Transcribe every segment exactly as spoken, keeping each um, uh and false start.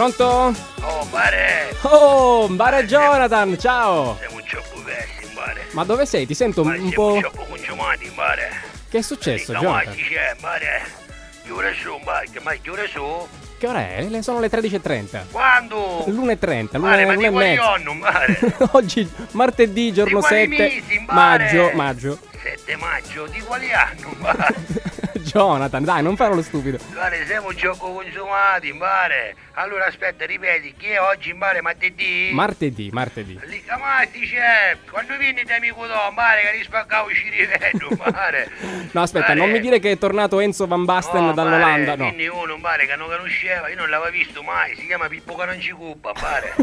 Pronto? Oh, mbare! Oh, mbare Jonathan, ciao! Semu troppu persi, mbare. Ma dove sei? Ti sento un po'. Ma semu troppu cunsumati, mbare. Che è successo, Jonathan? Che c'è, mbare? Chiude su, mbare, che mai chiude su? Che ora è? Le- Sono le tredici e trenta. Quando? L'una e trenta, l'una Mbare, ma l'una e mezza. Oggi, martedì, giorno sette maggio, maggio. Sette maggio? Di quali anno, mbare? Jonathan, dai, non fare lo stupido. Mbare, semu troppu cunsumati, mbare. Allora, aspetta, ripeti, chi è oggi, mbare, martedì? Martedì, martedì. Li camatice, quannu vinni t'amicu to, mbare, ca ti spaccau u ciriveddu, mbare. No, aspetta, non mi dire che è tornato Enzo Van Basten dall'Olanda, no. Vinni unu, mbare, ca non canusceva, io non l'aveva visto mai, si chiama Pippo Canoncicuppa, mbare.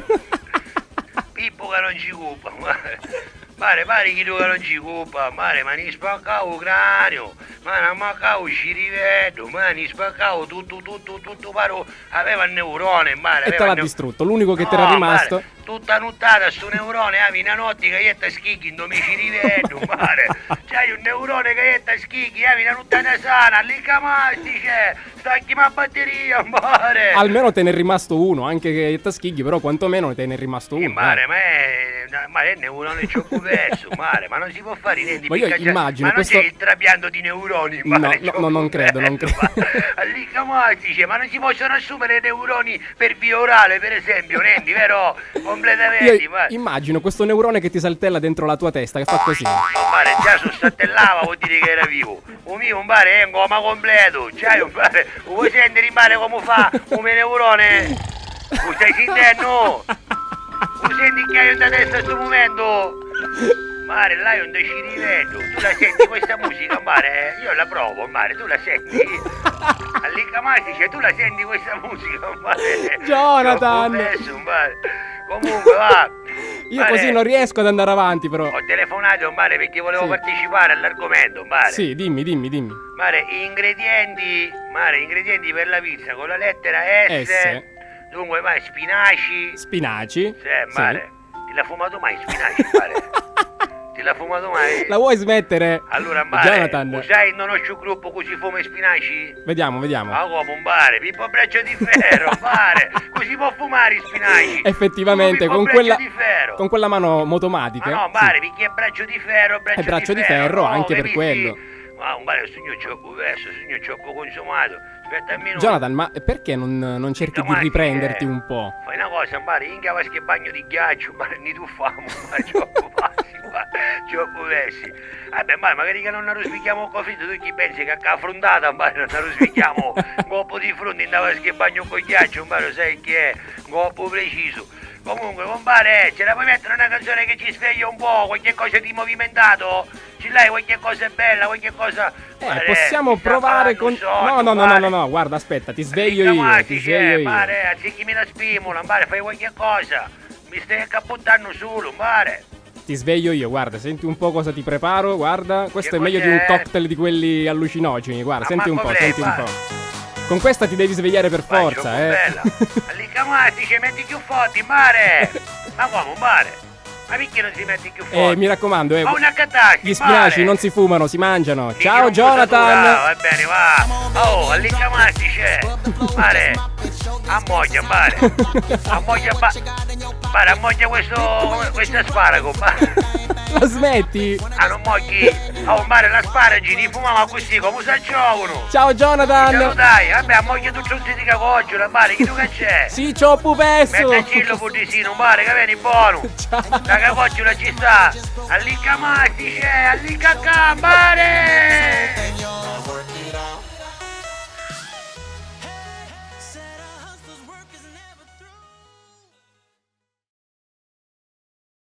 Pippo Canoncicuppa, mbare. Mbare, pari chiddu ca non ci cuppa, mbare, ma ni spaccau u craniu, ma ni ammaccau u ciriveddu, ma ni spaccau tuttu, tuttu, tuttu, paru aveva neurone, mbare. E te l'ha distrutto, l'unico che t'era rimasto. Tutta nuttata stu neurone avi na notti ca jetta schighi ndo me ciriveddu, mbare. C'hai un neurone ca jetta schighi, avi na nuttata sana, li camastice, Stacchi ma batteria, mbare! Almeno te n'è rimasto uno, anche che è taschighi, però quantomeno te n'è rimasto uno, eh. Mbare, ma è, ma è neurone troppo perso, mbare, ma non si può fare niente. Ma io immagino, ma non c'è il trapianto di neuroni, mbare, no, no, non credo, non credo. Lì, come si dice, ma non si possono assumere neuroni per via orale, per esempio, niente, vero? Completamente, mbare. Io immagino questo neurone che ti saltella dentro la tua testa, che fa così. Mbare, già se saltellava vuol dire che era vivo. U miu, mbare, è un coma completo. Cioè, mbare, u vuoi sentiri, mbare, comu fa u me neurone? U stai sintennu? U senti chi haiu nta testa stu mumentu? Mbare, l'haiu nta ciriveddu. Tu la senti questa musica, mbare? Io la provo, mbare, tu la senti? Allicca Mastice, tu la senti questa musica, mbare? Jonathan! Troppu persu, mbare. Comunque, va. Io così non riesco ad andare avanti, però. Ho telefonato, mbare, perché volevo partecipare all'argomento, mbare. Sì, dimmi, dimmi, dimmi. Mbare, ingredienti, mbare, ingredienti per la pizza con la lettera S. S. Dunque, mbare, spinaci. Spinaci. Sì, mbare. Ti l'ha fumato mai spinaci, mbare? Ti l'ha fumato mai? La vuoi smettere? Allora, mbare, Jonathan, u sai, non ho più gruppo così fuma spinaci? Vediamo, vediamo. Ma come, mbare? Pippo Braccio di Ferro, mbare! Così può fumare i spinaci! Effettivamente, con quella, con quella mano motomatica. Ma no, mbare, perché è braccio di ferro, è braccio di ferro, anche per quello. Ma mbare, sugnu troppu persu, sugnu troppu consumato. Aspetta un minuto. Jonathan, ma perché non, non cerchi di riprenderti un po'? Fai una cosa, mbare, inca vasca e bagno di ghiacciu, mbare, ni tu famu, mbare, troppu persu, mbare, troppu persu. Vabbè, ma magari che non arruspichiamo un conflitto, tu chi pensi che a fruntata, ma non arruspichiamo un colpo di fronte, andava che bagno con ghiaccio, ma lo sai che è un colpo preciso. Comunque, compare, ce la puoi mettere una canzone che ci sveglia un po', qualche cosa di movimentato? Ce l'hai qualche cosa bella, qualche cosa... Eh, possiamo provare con... No, no, no, no, no, guarda, aspetta, ti sveglio io, ti sveglio io. Pare, azzicchimi la spimola, pare, fai qualche cosa. Mi stai accappottando solo, pare. Ti sveglio io, guarda, senti un po' cosa ti preparo, guarda, questo è meglio di un cocktail di quelli allucinogeni, guarda, senti un po', senti un po'. Con questa ti devi svegliare per forza, eh. Bella. Allicca Mastice, metti più forti, pare. Ma come, pare? Ma perché non si mette più forti? Eh, mi raccomando, eh. Ma una catasta, gli spinaci non si fumano, si mangiano. Ciao, Jonathan. Va bene, va. Oh, Allicca Mastice. Pare. Ammoglia, pare. Ammoglia, pa- Pare, ammoglia questo, questo asparago, pare. La smetti? Ah, non mogli? Oh, pare, l'asparagi, li fumava così, come si giovano? Ciao, Jonathan. Dai, vabbè, ammoglia tu, non si dica coggio, pare, chi tu che c'è? Sì, troppu persu. Mettacillo, pudisino, pare, che vieni buono. Ciao. La cacocciola ci sta. Allicca Mastice, allicca campare.